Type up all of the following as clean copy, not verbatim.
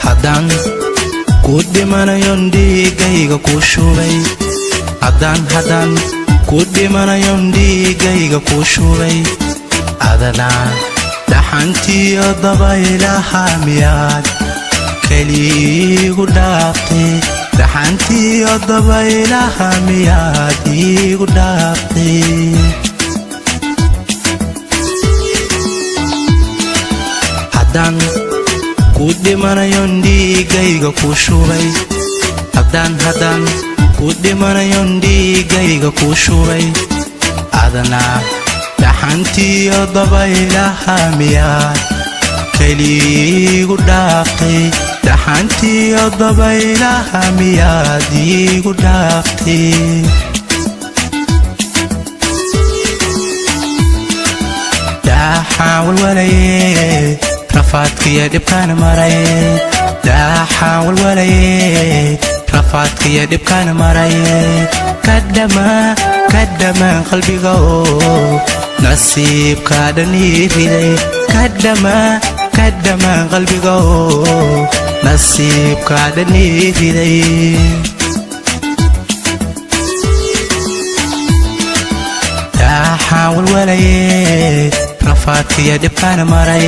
Haddaan ku dhimanayon dhiigayga ku shubay, haddaan ku dhimanayon dhiigayga ku shubay, adana dhaxantiyo dabaylaha miyaad keliigu dhaaftay, dhaxantiyo dabaylaha miyaad iigu dhaaftay. Haddaan ku dhimanayon dhiigayga ku shubay, haddaan ku dhimanayon dhiigayga ku shubay, adana dhaxantiyo dabaylaha miyaad keliigu dhaaftay, dhaxantiyo dabaylaha miyaad iigu dhaaftay. Dhaxaan walwalaye rafaadkiyo dhibkaan maray, dhaxaan walwalaye rafaadkiyo dhibkaan maray, ka dhammaan qalbiga oo nasiibkaa dhan ii riday, ka dhammaan qalbiga oo nasiibkaa dhan ii riday. Dhaxaan walwalaye rafaadkiyo dhibkaan maray,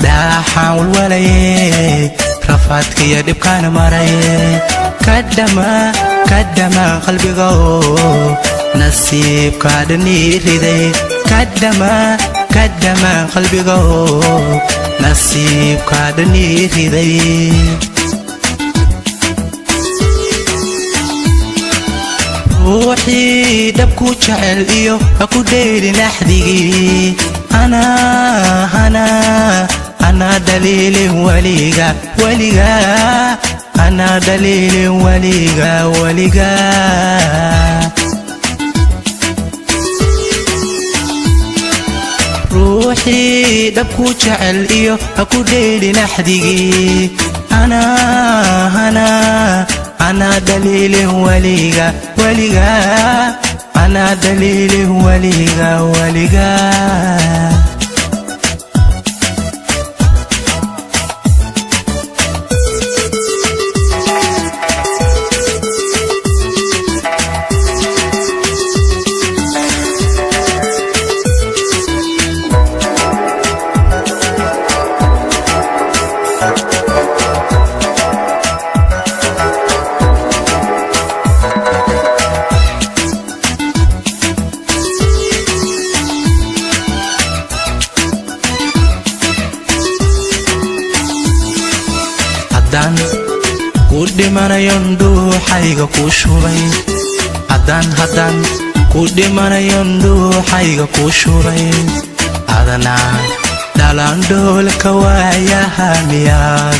dhaxaan walwalaye rafaadkiyo dhibkaan maray, ka dhammaan qalbiga oo nasiibkaa dhan ii riday, ka dhammaan qalbiga oo nasiibkaa dhan ii riday. Ruuxii dhabku jecel iyo ha ku dheelin axdigii, anaa dhaliilin weliga weliga, anaa dhaliilin weliga weliga. Ruuxii dhabku jecel iyo ha ku dheelin axdigii, anaa dhaliilin weliga weliga, anaa dhaliilin weliga weliga. Haddaan ku dhimanayon dhuuxayga ku shubay, haddaan ku dhimanayon dhuuxayga ku shubay, adana dhalandhoolka waayaha miyaad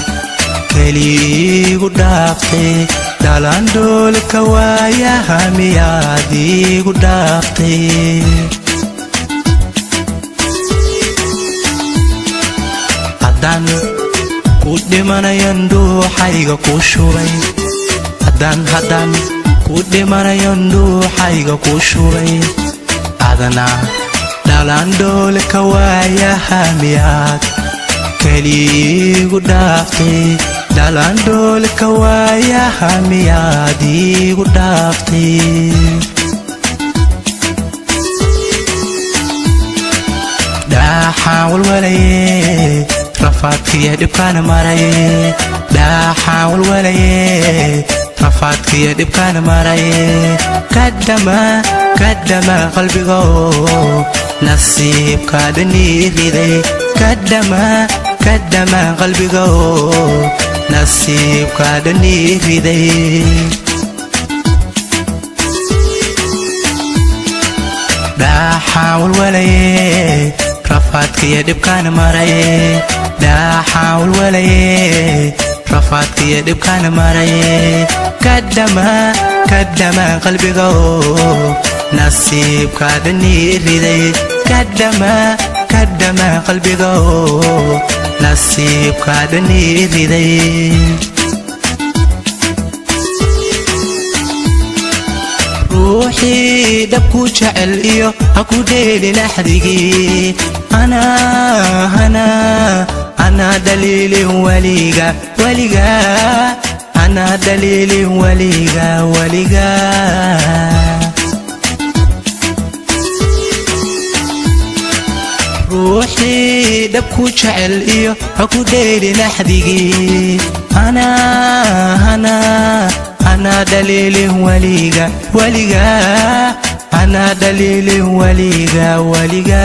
keliigu dhaaftay, dhalandhoolka waayaha miyaad iigu dhaaftay. Haddaan ku dhimanayon dhuuxayga ku shubay, haddaan ku dhimanayon dhuuxayga ku shubay, adana dhalandhoolka waayaha miyaad keliigu dhaaftay, dhalandhoolka waayaha miyaad iigu dhaaftay. Dhaxaan walwalaye rafaadkiyo dhibkaan maray, dhaxaan walwalaye rafaadkiyo dhibkaan maray, ka dhammaan qalbiga oo nasiibkaa dhan ii riday, ka dhammaan qalbiga oo nasiibkaa dhan ii riday. Dhaxaan walwalaye rafaadkiyo dhibkaan maray, dhaxaan walwalaye rafaadkiyo dhibkaan maray, ka dhammaan qalbiga oo nasiibkaa dhan ii riday, ka dhammaan qalbiga oo nasiibkaa dhan ii riday. Ruuxii dhabku jecel iyo ha ku dheelin axdigii, Hana dhaliilin weliga weliga, hana dhaliilin weliga weliga. Ruuxii dhabku jecel iyo ha ku dheelin axdigii, hana hana dhaliilin weliga weliga, hana dhaliilin weliga weliga.